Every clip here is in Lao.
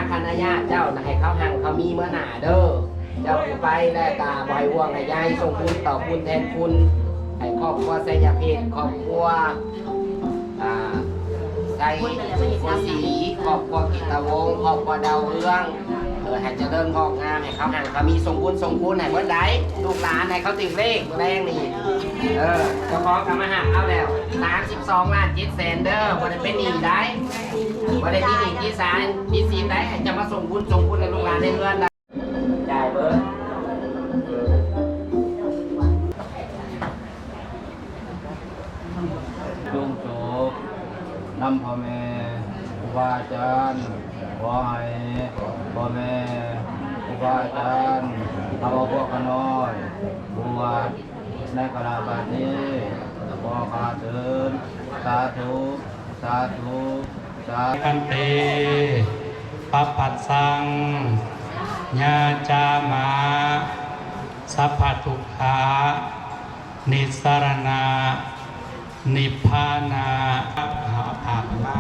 ຄະນະຍາດເຈົ້ານະ ໃຫ້ເຂົາຮັ່ງເຂົາມີເມືອໜ້າເດີ. ເຈົ້າຜູ້ໄປແລ້ວກະບໍ່ໃຫ້ຫ່ວງໃຫ້ໃຍ ສົ່ງບຸນຕອບບຸນແທນຄຸນ ໃຫ້ຄອບຄົວໄຊຍະເພດ ຄອບຄົວ ອ່າ ໄຊໂກສີ ຄອບຄົວກິດຕະວົງ ຄອບຄົວດາວເຮືອງ ເອີ ໃຫ້ຈະເລີນງອກງາມ ໃຫ້ເຂົາຮັ່ງເຂົາມີ ສົ່ງບຸນສົ່ງຄຸນໃຫ້ເບິດໃດ ລູກຫຼານໃຫ້ເຂົາຖືກເລກມື້ແລງນີ້. ເອີ ເຈົ້າຂອງກະມາຮັບເອົາແລ້ວ ສາມສິບສອງລ້ານເຈັດແສນເດີ ບໍ່ໄດ້ເປັນໜີ້ໃດ ບໍ່ໄດ້ຕິດໜີ້ຕິດສາ ຕິດສິນໃດ ໃຫ້ເຈົ້າມາສົ່ງບຸນສົ່ງຄຸນໃຫ້ລູກຫຼານໃນເຮືອນ ຈ່າຍເບີດ. ຈຸງໂສກນຳພໍ່ແມ່ຄູບາອາຈານ ຂໍໃຫ້ພໍ່ແມ່ຄູບາອາຈານ ເອົາພວກຂ້ານ້ອຍບວດໃນກາລະບັດນີ້ ຂໍຂ້າເທີນ ສາທຸ ສາທຸ ສາທຸ. ພັນເຕ ປະປັດສັງ ຍາຈາມະ ສັບພະທຸກຂາ ນິສະລະນະ ນິບພານະ. ເອົາຜ້າມາ.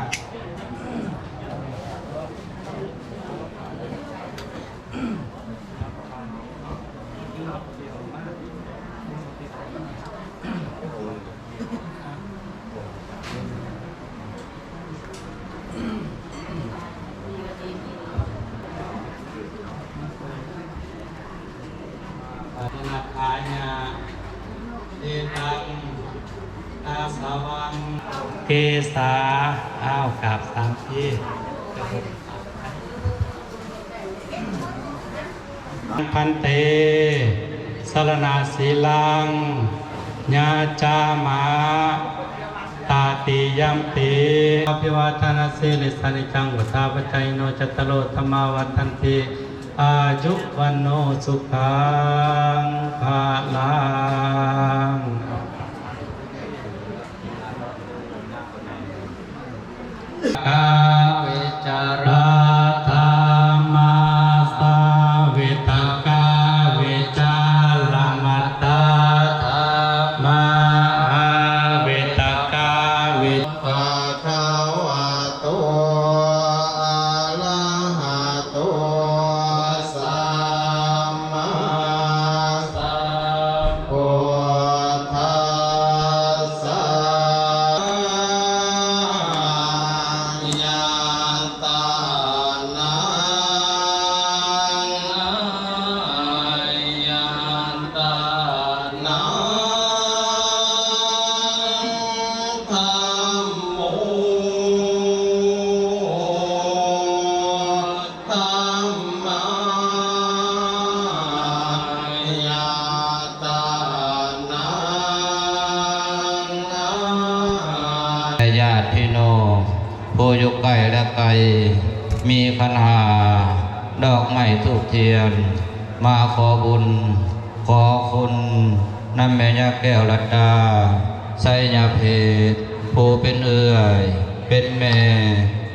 ອາທິນາທາຍະ ເອຕັງ ອາສະວັງ ເກສາ. ອ້າວ ກາບສາມທີ. ພັນເຕ ສະລະນະສີລັງ ຍາຈາມະ ຕະຕິຍຳປີ. ອະພິວາທະນະສີລິສະ ນິຈຈັງ ວຸດທາປະຈາຍິໂນ ຈັດຕາໂລ ທຳມາ ວັດທັນຕິ ອາຍຸ ວັນໂນ ສຸຂັງ ພະລັງ. ກາ ວິຈາລະທຳມາ ສາວິຕະກາ ວິຈາລະມັດຕະທຳມາ ອາວິຕະກາ ວິ ພະຄະວະໂຕ ອະລະຫະໂຕ ສຳມາສຳພຸດທັດສະ ຍະຕານັງ ອາຍະຕານັງ ທຳໂມ ທຳມາຍະຕານັງ. ຍາດພີ່ນ້ອງຜູ້ຢູ່ໃກ້ ແລະ ໄກ ມີຂັນຫ້າ ດອກໄມ້ທູບທຽນ ມາຂໍບຸນ ຂໍຄຸນນຳແມ່ຍາແກ້ວລັດດາ ໄຊຍະເພດ ຜູ້ເປັນເອື້ອຍ ເປັນແມ່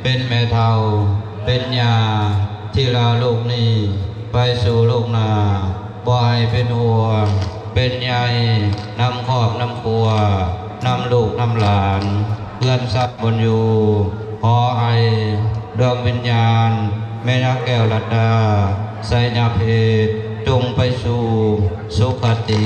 ເປັນແມ່ເຖົ້າ ເປັນຍ່າ ທີ່ລາໂລກນີ້ໄປສູ່ໂລກໜ້າ ບໍ່ໃຫ້ເປັນຫ່ວງເປັນໃຍ ນຳຄອບນຳຄົວ ນຳລູກນຳຫຼານ ເຮືອນຊານບ່ອນຢູ່ ຂໍໃຫ້ດວງວິນຍານແມ່ຍາແກ້ວລັດດາ ໄຊຍະເພດ ຈົ່ງໄປສູ່ສຸຄະຕິ.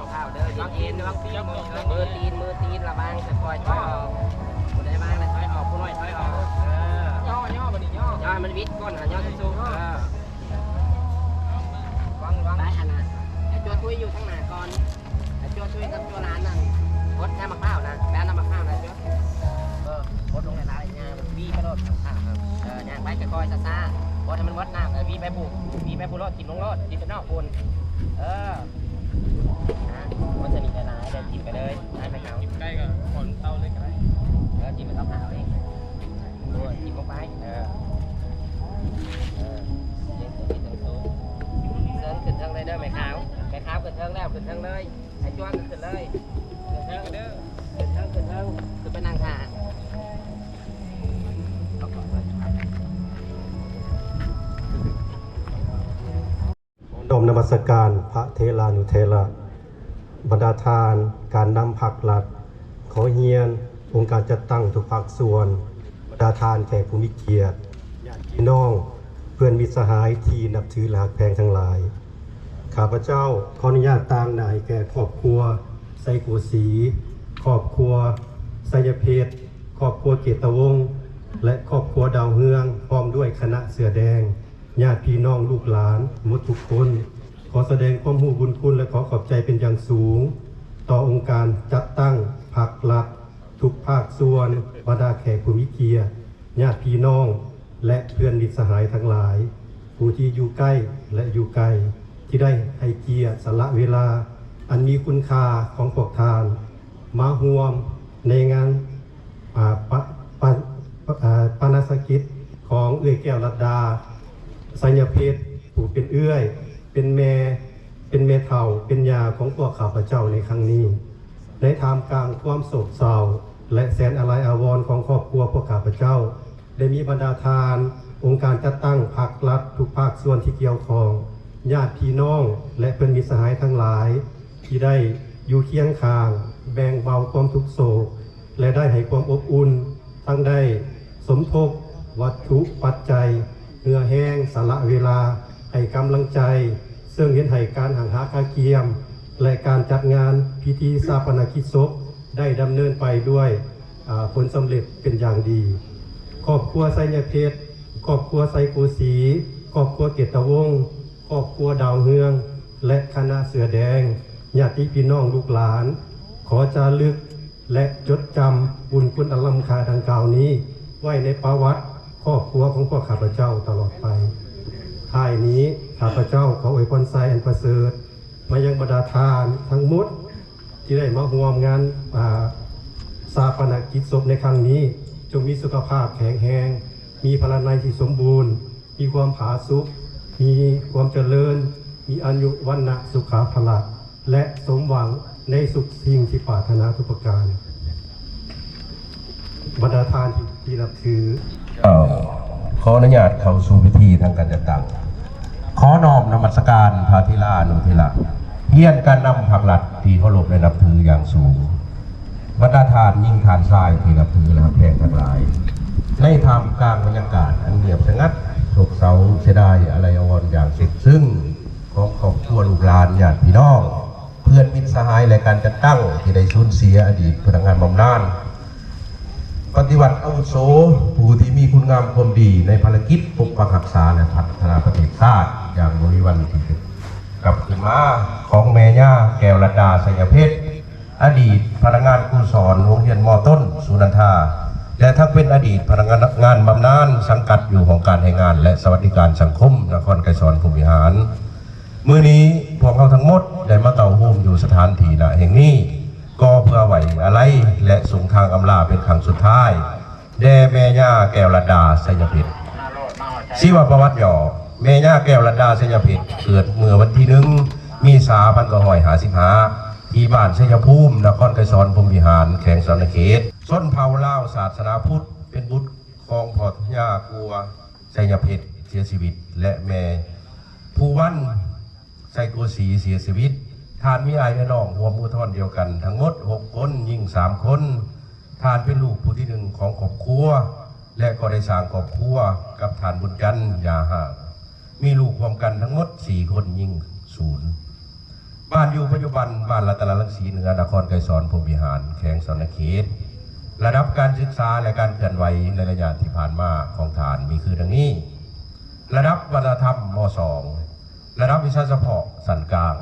ບໍ່ພາວເດີ ເຢັນໆ ລະວັງຕີນ ມືຕີນ ມືຕີນ ລະວັງ ຄ່ອຍໆ ຖອຍອອກ ຜູ້ໃດວາງແລ້ວຖອຍອອກ ຜູ້ນ້ອຍຖອຍອອກ ເອີ ຍໍໆ ບັດນີ້ຍໍ ຢ່າໃຫ້ມັນຫວິດກົ້ນ ຍໍສູງໆ ເອີ ລະວັງ ລະວັງ ໄປ ອັນນ່າ ໃຫ້ຈົວທຸຍຢູ່ທາງໜ້າກ່ອນ ໃຫ້ຈົວທຸຍກັບຈົວຫຼານນັ້ນ ກົດນ້ຳໝາກພ້າວນະ ໄປເອົານ້ຳໝາກພ້າວນະ ຈົວ ເອີ ກົດລົງຫຼາຍໆ ຍ່າງ ວີໄປໂລດ ເອີ ຍ່າງໄປຄ່ອຍໆ ຊ້າໆ ບໍ່ໃຫ້ມັນໝົດນ້ຳ ເອີ ວີໄປຜູ້ ວີໄປຜູ້ໂລດ ຖິ້ມລົງໂລດ ຖິ້ມໄປນອກພຸ້ນ ເອີ ນະ ບໍ່ສະໜິດຫຼາຍໆ ໄດ້ຖິ້ມໄປເລີຍ ໄດ້ໄປເອົາ ຖິ້ມໃກ້ກໍຂອນເຕົາເລີຍກໍໄດ້ ເອີ ຖິ້ມໄປເອົາເອງ ໂອ້ຍ ຖິ້ມລົງໄປ ເອີ ເອີ ເຮັດຕົວນີ້ຕົງສູງ ເຊີນຂຶ້ນເທິງເລີຍເດີ ແມ່ຂາວ ແມ່ຂາວຂຶ້ນເທິງແລ້ວ ຂຶ້ນເທິງເລີຍ ໃຫ້ຈົວຂຶ້ນເລີຍ ຂຶ້ນເທິງເດີ ຂຶ້ນເທິງ ຂຶ້ນເທິງ ຂຶ້ນໄປນັ່ງຖ້າ ຂໍນ້ອມນະມັດສະການພະເຖລານຸເຖລະ ບັນດາທ່ານການນຳພັກລັດ, ຂໍຮຽນອົງການຈັດຕັ້ງທຸກພາກສ່ວນ, ບັນດາທ່ານແຂກຜູ້ມີກຽດ, ຍາດພີ່ນ້ອງ, ເພື່ອນມິດສະຫາຍທີ່ນັບຖື ແລະ ຮັກແພງທັງຫຼາຍ. ຂ້າພະເຈົ້າຂໍອະນຸຍາດຕາງໜ້າໃຫ້ແກ່ຄອບຄົວໄຊໂກສີ, ຄອບຄົວໄຊຍະເພັດ, ຄອບຄົວເກດຕະວົງ ແລະ ຄອບຄົວດາວເຮືອງ ພ້ອມດ້ວຍຄະນະເສືອແດງ, ຍາດພີ່ນ້ອງລູກຫຼານໝົດທຸກຄົນ ຂໍສະແດງຄວາມຮູ້ບຸນຄຸນ ແລະ ຂໍຂອບໃຈເປັນຢ່າງສູງ ຕໍ່ອົງການຈັດຕັ້ງພັກລັດ ທຸກພາກສ່ວນ, ບັນດາແຂກຜູ້ມີກຽດ, ຍາດພີ່ນ້ອງ ແລະ ເພື່ອນມິດສະຫາຍທັງຫຼາຍ ຜູ້ທີ່ຢູ່ໃກ້ ແລະ ຢູ່ໄກ ທີ່ໄດ້ໃຫ້ກຽດສະຫຼະເວລາອັນມີຄຸນຄ່າຂອງພວກທ່ານ ມາຮ່ວມໃນງານ ອາ ປະ ປະ ອາ ປານະສະກິດຂອງເອື້ອຍແກ້ວລັດດາ ໄຊຍະເພັດ ຜູ້ເປັນເອື້ອຍ ເປັນແມ່ ເປັນແມ່ເຖົ້າ ເປັນຍ່າຂອງພວກຂ້າພະເຈົ້າໃນຄັ້ງນີ້. ໃນທ່າມກາງຄວາມໂສກເສົ້າ ແລະ ແສນອາໄລອາວອນຂອງຄອບຄົວພວກຂ້າພະເຈົ້າ ໄດ້ມີບັນດາທ່ານ ອົງການຈັດຕັ້ງພັກລັດທຸກພາກສ່ວນທີ່ກ່ຽວຂ້ອງ, ຍາດພີ່ນ້ອງ ແລະ ເພື່ອນມິດສະຫາຍທັງຫຼາຍ ທີ່ໄດ້ຢູ່ຄຽງຂ້າງ ແບ່ງເບົາຄວາມທຸກໂສກ ແລະ ໄດ້ໃຫ້ຄວາມອົບອຸ່ນ, ທັງໄດ້ສົມທົບວັດຖຸປັດໄຈ, ເຫື່ອແຮງ, ສະຫຼະເວລາ, ໃຫ້ກຳລັງໃຈ, ເຊິ່ງເຮັດໃຫ້ການຫັງຫາກະກຽມ ແລະ ການຈັດງານພິທີຊາປະນະກິດສົບ ໄດ້ດຳເນີນໄປດ້ວຍ ອາ ຜົນສຳເລັດເປັນຢ່າງດີ. ຄອບຄົວໄຊຍະເພັດ, ຄອບຄົວໄຊໂກສີ, ຄອບຄົວເກດຕະວົງ, ຄອບຄົວດາວເຮືອງ ແລະ ຄະນະເສືອແດງ, ຍາດຕິພີ່ນ້ອງລູກຫຼານ, ຂໍຈາລຶກ ແລະ ຈົດຈຳບຸນຄຸນອັນລ້ຳຄ່າດັ່ງກ່າວນີ້ ໄວ້ໃນປະຫວັດຄອບຄົວຂອງພວກຂ້າພະເຈົ້າຕະຫຼອດໄປ. ທ້າຍນີ້ ຂ້າພະເຈົ້າຂໍອວຍພອນໄຊອັນປະເສີດມາຍັງບັນດາທ່ານທັງໝົດ ທີ່ໄດ້ມາຮ່ວມງານ ອາ ຊາປະນະກິດສົບໃນຄັ້ງນີ້ ຈົ່ງມີສຸຂະພາບແຂງແຮງ, ມີພະລານາໄມທີ່ສົມບູນ, ມີຄວາມຜາສຸກ, ມີຄວາມຈະເລີນ, ມີອາຍຸວັນນະສຸຂາພະລະ ແລະ ສົມຫວັງໃນທຸກສິ່ງທີ່ປາດຖະໜາທຸກປະການ. ບັນດາທ່ານທີ່ ທີ່ນັບຖື. ເຈົ້າ ຂໍອະນຸຍາດເຂົ້າສູ່ພິທີທາງການຈັດຕັ້ງ. ຂໍນ້ອມນະມັດສະການພະເຖລານຸເຖລະ, ຮຽນການນຳພັກລັດທີ່ເຄົາລົບ ແລະ ນັບຖືຢ່າງສູງ. ບັນດາທ່ານຍິງທ່ານຊາຍທີ່ນັບຖື ແລະ ຮັກແພງທັງຫຼາຍ, ໃນທ່າມກາງບັນຍາກາດອັນງຽບສະຫງັດ, ໂສກເສົ້າ, ເສຍດາຍ, ອາໄລອາວອນຢ່າງສຸດຊຶ້ງຂອງຄອບຄົວ, ລູກຫຼານ, ຍາດພີ່ນ້ອງ, ເພື່ອນມິດສະຫາຍ ແລະ ການຈັດຕັ້ງທີ່ໄດ້ສູນເສຍອະດີດພະນັກງານບຳນານ ປະຕິວັດອາວຸໂສ ຜູ້ທີ່ມີຄຸນງາມຄວາມດີໃນພາລະກິດປົກປັກຮັກສາ ແລະ ພັດທະນາປະເທດຊາດຢ່າງບໍ່ມີວັນທີ່ຈະກັບຄືນມາ ຂອງແມ່ຍ່າແກ້ວລັດດາ ໄຊຍະເພັດ ອະດີດພະນັກງານຄູສອນໂຮງຮຽນ ມ.ຕົ້ນ ສຸນັນທາ ແລະ ທັງເປັນອະດີດພະນັກງານບຳນານສັງກັດຢູ່ຫ້ອງການແຮງງານ ແລະ ສະຫວັດດີການສັງຄົມນະຄອນໄກສອນພົມວິຫານ. ມື້ນີ້ພວກເຮົາທັງໝົດໄດ້ມາເຕົ້າໂຮມຢູ່ສະຖານທີ່ນະແຫ່ງນີ້ ກໍເພື່ອໄວ້ອາໄລ ແລະ ສົ່ງທາງອຳລາເປັນຄັ້ງສຸດທ້າຍ ແດ່ແມ່ຍ່າແກ້ວລັດດາ ໄຊຍະເພັດ. ຊີວະປະຫວັດຫຍໍ້ ແມ່ຍ່າແກ້ວລັດດາ ໄຊຍະເພັດ ເກີດເມື່ອວັນທີໜຶ່ງ ມີສາ ພັນເກົ້າຮ້ອຍຫ້າສິບຫ້າ ທີ່ບ້ານໄຊຍະພູມ ນະຄອນໄກສອນພົມວິຫານ ແຂວງສະຫວັນນະເຂດ. ຊົນເຜົ່າລາວ ສາສະໜາພຸດ ເປັນບຸດຂອງພໍ່ພະຍາກົວ ໄຊຍະເພັດ ເສຍຊີວິດ ແລະ ແມ່ພູວັນ ໄຊໂກສີ ເສຍຊີວິດ. ທ່ານມີອ້າຍເອື້ອຍນ້ອງຮ່ວມອຸທອນດຽວກັນທັງໝົດຫົກຄົນ, ຍິງສາມຄົນ. ທ່ານເປັນລູກຜູ້ທີໜຶ່ງຂອງຄອບຄົວ ແລະ ກໍໄດ້ສ້າງຄອບຄົວກັບທ່ານບຸນຈັນ ຢ່າຮ້າງ. ມີລູກຮ່ວມກັນທັງໝົດສີ່ຄົນ, ຍິງສູນ. ບ້ານຢູ່ປັດຈຸບັນ ບ້ານລັດຕະນະລັງສີເໜືອ ນະຄອນໄກສອນພົມວິຫານ ແຂວງສະຫວັນນະເຂດ. ລະດັບການສຶກສາ ແລະ ການເຄື່ອນໄຫວໃນໄລຍະທີ່ຜ່ານມາຂອງທ່ານມີຄືດັ່ງນີ້: ລະດັບວັດທະນະທຳ ມໍສອງ, ລະດັບວິຊາສະເພາະຊັ້ນກາງ.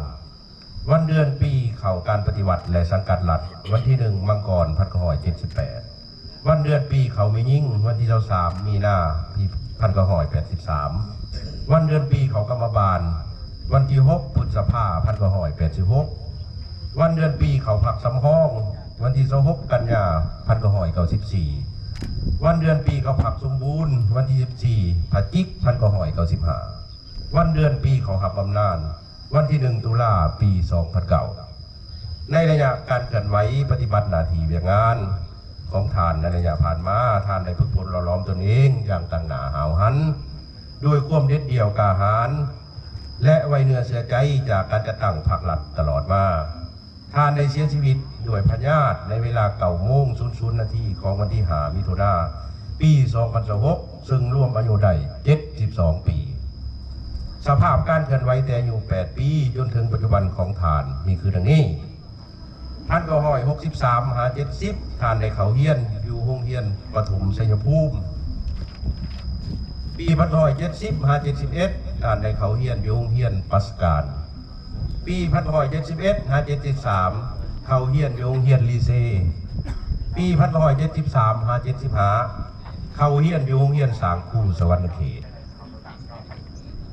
ວັນເດືອນປີເຂົ້າການປະຕິວັດ ແລະ ສັງກັດລັດ ວັນທີໜຶ່ງ ມັງກອນ ພັນເກົ້າຮ້ອຍເຈັດສິບແປດ. ວັນເດືອນປີເຂົ້າແມ່ຍິງ ວັນທີຊາວສາມ ມີນາ ປີ ພັນເກົ້າຮ້ອຍແປດສິບສາມ. ວັນເດືອນປີເຂົ້າກຳມະບານ ວັນທີຫົກ ພຶດສະພາ ພັນເກົ້າຮ້ອຍແປດສິບຫົກ. ວັນເດືອນປີເຂົ້າພັກສຳຮອງ ວັນທີຊາວຫົກ ກັນຍາ ພັນເກົ້າຮ້ອຍເກົ້າສິບສີ່. ວັນເດືອນປີເຂົ້າພັກສົມບູນ ວັນທີສິບສີ່ ພະຈິກ ພັນເກົ້າຮ້ອຍເກົ້າສິບຫ້າ. ວັນເດືອນປີເຂົ້າຮັບບຳນານ ວັນທີໜຶ່ງ ຕຸລາ ປີສອງພັນເກົ້າ. ໃນໄລຍະການເຄື່ອນໄຫວປະຕິບັດໜ້າທີ່ວຽກງານຂອງທ່ານໃນໄລຍະຜ່ານມາ, ທ່ານໄດ້ຝຶກຝົນຫຼໍ່ຫຼອມຕົນເອງຢ່າງຕັ້ງໜ້າຫ້າວຫັນ, ດ້ວຍຄວາມເດັດດ່ຽວກ້າຫານ ແລະ ໄວ້ເນື້ອເຊື່ອໃຈຈາກການຈັດຕັ້ງພັກລັດຕະຫຼອດມາ. ທ່ານໄດ້ເສຍຊີວິດດ້ວຍພະຍາດໃນເວລາເກົ້າໂມງສູນນາທີຂອງວັນທີຫ້າ ມິຖຸນາ ປີສອງພັນຊາວຫົກ ເຊິ່ງລວມອາຍຸໄດ້ເຈັດສິບສອງປີ. ສະພາບການເຄື່ອນໄຫວແຕ່ອາຍຸແປດປີຈົນເຖິງປັດຈຸບັນຂອງທ່ານມີຄືດັ່ງນີ້: ພັນເກົ້າຮ້ອຍຫົກສິບສາມ ຫາ ເຈັດສິບ ທ່ານໄດ້ເຂົ້າຮຽນຢູ່ໂຮງຮຽນປະຖົມໄຊຍະພູມ. ປີພັນເກົ້າຮ້ອຍເຈັດສິບ ຫາ ເຈັດສິບເອັດ ທ່ານໄດ້ເຂົ້າຮຽນຢູ່ໂຮງຮຽນປາສະການ. ປີພັນເກົ້າຮ້ອຍເຈັດສິບເອັດ ຫາ ເຈັດສິບສາມ ເຂົ້າຮຽນຢູ່ໂຮງຮຽນລີເຊ. ປີພັນເກົ້າຮ້ອຍເຈັດສິບສາມ ຫາ ເຈັດສິບຫ້າ ເຂົ້າຮຽນຢູ່ໂຮງຮຽນສ້າງຄູສະຫວັນນະເຂດ.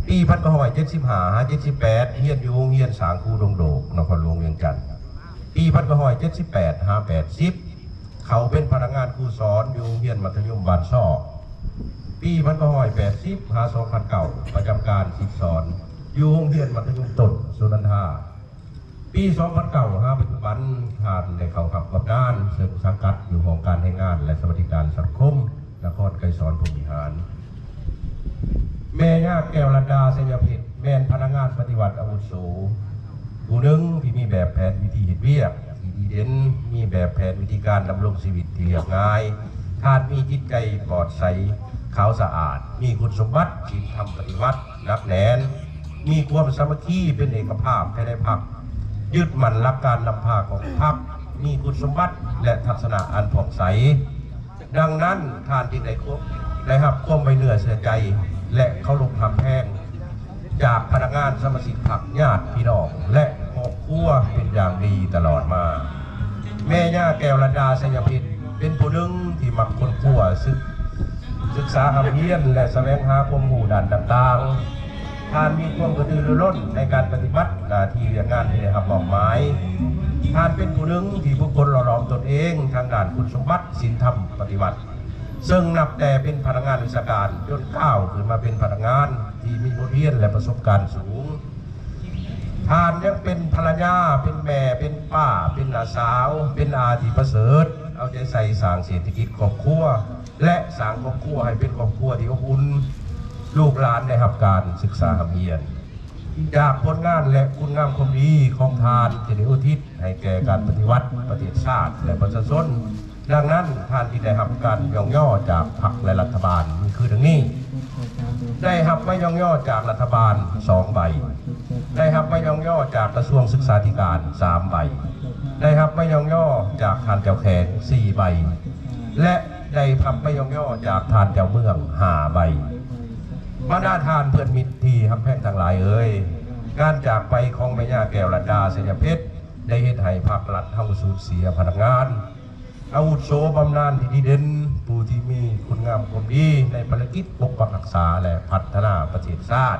ປີພັນເກົ້າຮ້ອຍເຈັດສິບຫ້າ ຫາ ເຈັດສິບແປດ ຮຽນຢູ່ໂຮງຮຽນສ້າງຄູດົງໂດກ ນະຄອນຫຼວງວຽງຈັນ. ປີພັນເກົ້າຮ້ອຍເຈັດສິບແປດ ຫາ ແປດສິບ ເຂົ້າເປັນພະນັກງານຄູສອນຢູ່ໂຮງຮຽນມັດທະຍົມບ້ານຊອກ. ປີພັນເກົ້າຮ້ອຍແປດສິບ ຫາ ສອງພັນເກົ້າ ປະຈຳການສິດສອນຢູ່ໂຮງຮຽນມັດທະຍົມຕົ້ນສຸນັນທາ. ປີສອງພັນເກົ້າ ຫາ ປັດຈຸບັນ ທ່ານໄດ້ເຂົ້າຮັບບຳນານເຊິ່ງສັງກັດຢູ່ຫ້ອງການແຮງງານ ແລະ ສະຫວັດດີການສັງຄົມ ນະຄອນໄກສອນພົມວິຫານ. ແມ່ຍ່າແກ້ວລັດດາ ໄຊຍະເພັດ ແມ່ນພະນັກງານປະຕິວັດອາວຸໂສຜູ້ໜຶ່ງທີ່ມີແບບແຜນວິທີເຮັດວຽກທີ່ດີເດັ່ນ, ມີແບບແຜນວິທີການດຳລົງຊີວິດທີ່ລຽບງ່າຍ. ທ່ານມີຈິດໃຈປອດໃສ, ຂາວສະອາດ, ມີຄຸນສົມບັດສິນທຳປະຕິວັດໜັກແໜ້ນ, ມີຄວາມສາມັກຄີເປັນເອກະພາບພາຍໃນພັກ, ຍຶດໝັ້ນຫຼັກການນຳພາຂອງພັກ, ມີຄຸນສົມບັດ ແລະ ທັດສະນະອັນຜ່ອງໃສ. ດັ່ງນັ້ນ, ທ່ານຈຶ່ງໄດ້ຄວບ ໄດ້ຮັບຄວາມໄວ້ເນື້ອເຊື່ອໃຈ ແລະ ເຄົາລົບຮັກແພງຈາກພະນັກງານ, ສະມາຊິກພັກ, ຍາດພີ່ນ້ອງ ແລະ ຄອບຄົວເປັນຢ່າງດີຕະຫຼອດມາ. ແມ່ຍ່າແກ້ວລັດດາ ໄຊຍະເພັດ ເປັນຜູ້ໜຶ່ງທີ່ມັກຄົ້ນຄວ້າ, ສຶກ ສຶກສາຮ່ຳຮຽນ ແລະ ສະແຫວງຫາຄວາມຮູ້ດ້ານຕ່າງໆ. ທ່ານມີຄວາມກະຕືລືລົ້ນໃນການປະຕິບັດໜ້າທີ່ວຽກງານທີ່ໄດ້ຮັບມອບໝາຍ. ທ່ານເປັນຜູ້ໜຶ່ງທີ່ຝຶກຝົນຫຼໍ່ຫຼອມຕົນເອງທາງດ້ານຄຸນສົມບັດສິນທຳປະຕິວັດ, ເຊິ່ງນັບແຕ່ເປັນພະນັກງານວິຊາການຈົນກ້າວຂຶ້ນມາເປັນພະນັກງານທີ່ມີບົດຮຽນ ແລະ ປະສົບການສູງ. ທ່ານຍັງເປັນພັນລະຍາ, ເປັນແມ່, ເປັນປ້າ, ເປັນນ້າສາວ, ເປັນອາທີ່ປະເສີດ, ເອົາໃຈໃສ່ສ້າງເສດຖະກິດຄອບຄົວ ແລະ ສ້າງຄອບຄົວໃຫ້ເປັນຄອບຄົວທີ່ອົບອຸ່ນ, ລູກຫຼານໄດ້ຮັບການສຶກສາຮ່ຳຮຽນ. ຈາກຜົນງານ ແລະ ຄຸນງາມຄວາມດີຂອງທ່ານທີ່ໄດ້ອຸທິດໃຫ້ແກ່ການປະຕິວັດປະເທດຊາດ ແລະ ປະຊາຊົນ, ດັ່ງນັ້ນ ທ່ານຈຶ່ງໄດ້ຮັບການຍ້ອງຍໍຈາກພັກ ແລະ ລັດຖະບານ ມີຄືດັ່ງນີ້: ໄດ້ຮັບໃບຍ້ອງຍໍຈາກລັດຖະບານສອງໃບ, ໄດ້ຮັບໃບຍ້ອງຍໍຈາກກະຊວງສຶກສາທິການສາມໃບ, ໄດ້ຮັບໃບຍ້ອງຍໍຈາກທ່ານເຈົ້າແຂວງສີ່ໃບ ແລະ ໄດ້ຮັບໃບຍ້ອງຍໍຈາກທ່ານເຈົ້າເມືອງຫ້າໃບ. ບັນດາທ່ານເພື່ອນມິດທີ່ຮັກແພງທັງຫຼາຍເອີຍ, ການຈາກໄປຂອງແມ່ຍ່າແກ້ວລັດດາ ໄຊຍະເພັດ ໄດ້ເຮັດໃຫ້ພັກລັດເຮົາສູນເສຍພະນັກງານອາວຸໂສບຳນານທີ່ດີເດັ່ນ, ຜູ້ ຜູ້ທີ່ມີຄຸນງາມຄວາມດີໃນພາລະກິດປົກປັກຮັກສາ ແລະ ພັດທະນາປະເທດຊາດ.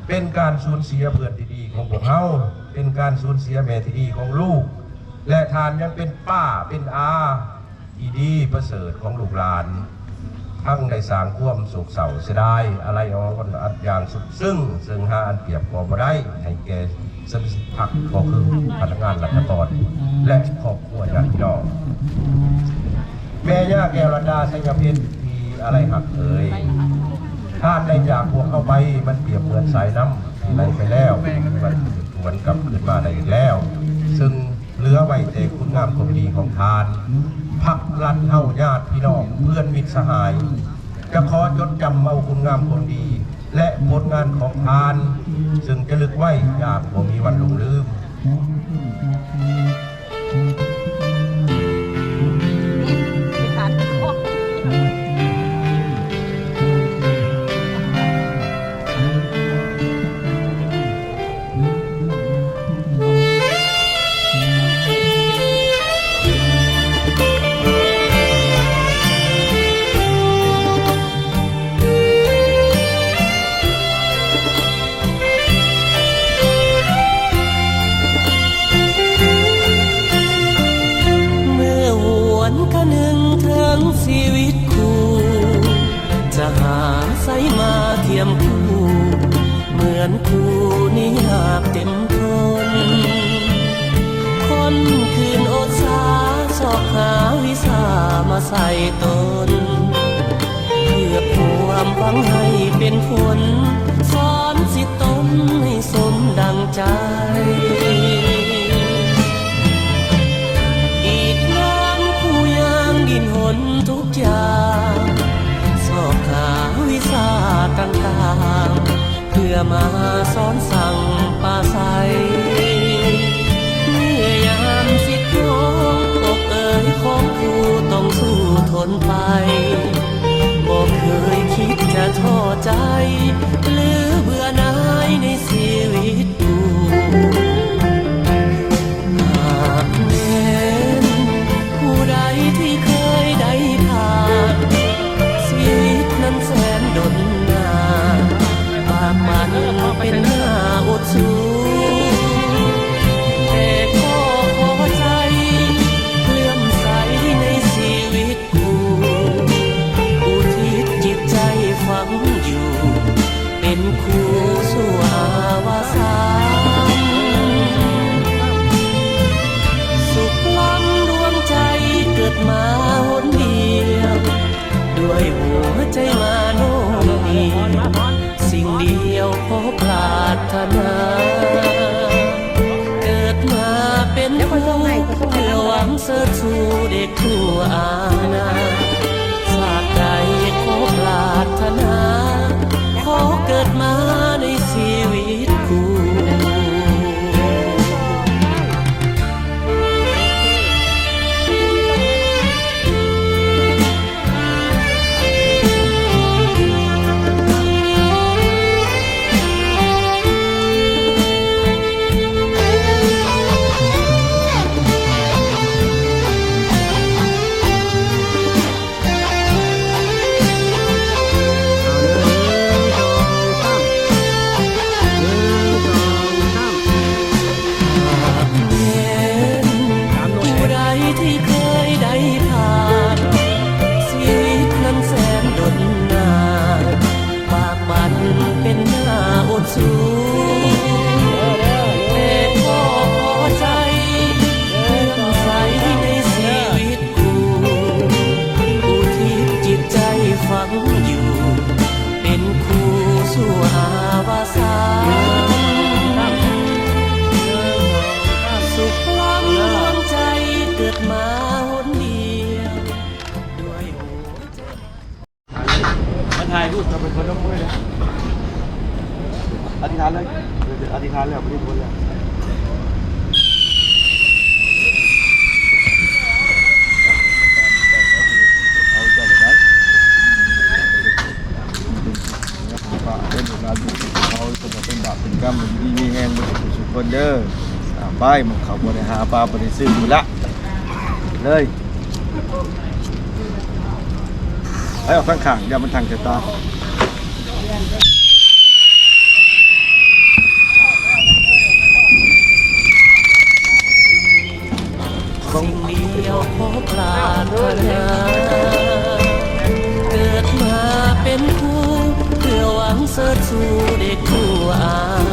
ເປັນການສູນເສຍເພື່ອນທີ່ດີຂອງພວກເຮົາ, ເປັນການສູນເສຍແມ່ທີ່ດີຂອງລູກ, ແລະ ທ່ານຍັງເປັນປ້າເປັນອາທີ່ດີປະເສີດຂອງລູກຫຼານ, ທັງໄດ້ສ້າງຄວາມໂສກເສົ້າເສຍດາຍອາໄລອາວອນອັນຢ່າງສຸດຊຶ້ງ ເຊິ່ງຫາອັນປຽບກໍບໍ່ໄດ້ໃຫ້ແກ່ສະມາຊິກພັກ ກໍຄືພະນັກງານລັດຖະກອນ ແລະ ຄອບຄົວຍາດພີ່ນ້ອງ. ແມ່ຍ່າແກ້ວລັດດາ ໄຊຍະເພັນ ທີ່ອາໄລຮັກເອີຍ, ທ່ານໄດ້ຈາກພວກເຮົາໄປ ມັນປຽບເໝືອນສາຍນ້ຳທີ່ໄຫຼໄປແລ້ວ, ມັນບໍ່ຫວນກັບຄືນມາໄດ້ອີກແລ້ວ, ເຊິ່ງເຫຼືອໄວ້ແຕ່ຄຸນງາມຄວາມດີຂອງທ່ານ. ພັກລັດເຮົາ ຍາດພີ່ນ້ອງ ເພື່ອນມິດສະຫາຍ ຈະຂໍຈົດຈຳເອົາຄຸນງາມຄວາມດີ ແລະ ຜົນງານຂອງທ່ານ ເຊິ່ງຈະລຶກໄວ້ຢ່າງບໍ່ມີວັນຫຼົງລືມ. ເມື່ອຫວນຄະນຶງເຖິງຊີວິດຄູ່ ຈະຫາໃສມາທຽມຄູ່ ເໝືອນຄູ່ນີ້ຫາກເຕັມທົນ. ຄົນຄືນອົດສາ ຊອກຫາວິຊາມາໃສ່ຕົນ ເພື່ອຄວາມຫວັງໃຫ້ເປັນຜົນ ສອນສິດຕົນໃຫ້ສົມດັ່ງໃຈ. ອີກນານຄູ່ຍ່າງດີ້ນຮົນທຸກຢ່າງ ຊອກຫາວິຊາຕ່າງໆ ເພື່ອມາສອນສັ່ງປາໄສ. ເມື່ອຍາມສິດໂຍງ ອົກເອີຍຂອງຄູ່ຕ້ອງສູ້ທົນໄປ ບໍ່ເຄີຍຄິດຈະທໍ້ໃຈ ຫຼືເບື່ອໜ່າຍໃນຊີວິດຄູ່. ຫາກແມ່ນຜູ້ໃດທີ່ເຄີຍໄດ້ຜ່ານ ຊີວິດນັ້ນແສນດົນນານ ປາກປັນເປັນໜ້າອົດສູ ແຕ່ກໍຂໍໃຈເຫຼື້ອມໃສໃນຊີວິດ ຜູ້ ອຸທິດຈິດໃຈຝັງຢູ່ ເປັນຄູ່ສູ່ອາວະສັນ. ສຸກລ້ຳດວງໃຈເກີດມາຫົນດຽວ ດ້ວຍຫົວໃຈມະໂນເມດ ສິ່ງດຽວຂໍປາດຖະໜາ ເກີດມາເປັນຜູ້ ເພື່ອຫວັງເຊີດຊູເດັກທົ່ວອານາ ຊາດໃດຂໍປາດຖະໜາ ຂໍເກີດມາໃນຊີວິດຄູ່. ຫາກແມ່ນຜູ້ໃດທີ່ເຄີຍໄດ້ຜ່ານ ຊີວິດນັ້ນແສນດົນນານ ປາກປັນເປັນໜ້າອົດສູ ແຕ່ຂໍໃຈເລື່ອມໃສໃນຊີວິດ ຄູ່ ຜູ້ທີ່ຈິດໃຈຝັງຢູ່ ເປັນຄູ່ສູ່ອາວະສັນ ສຸກລ້ຳດວງໃຈເກີດມາຫົນດຽວ ດ້ວຍຫົວໃຈ ມາຖ່າຍຮູບກັບເພິ່ນ ເພິ່ນຍົກມືເລີຍ ອະທິຖານເລີຍ ອະທິຖານແລ້ວ ປະຕິພົນແລ້ວ ເອົາເຈົ້າໄດ້ ເປັນລູກຫຼານເຂົາ ເປັນບາບເປັນກຳ ຢູ່ດີມີແຮງເບິດທຸກຄົນເດີ. ອາ ໄປ ໝົດເຂົ້າບໍ່ໄດ້ຫາປາບໍ່ໄດ້ຊື້ ພຸ້ນລະ ເລີຍ. ໄຫຼອອກທາງຂ້າງ ຢ່າມັນທັງໃສ່ຕາ. ສິ່ງດຽວຂໍປາດຖະໜາ ເກີດມາເປັນຄູ່ ເພື່ອຫວັງເຊີດຊູເດັກຄູ່ອາ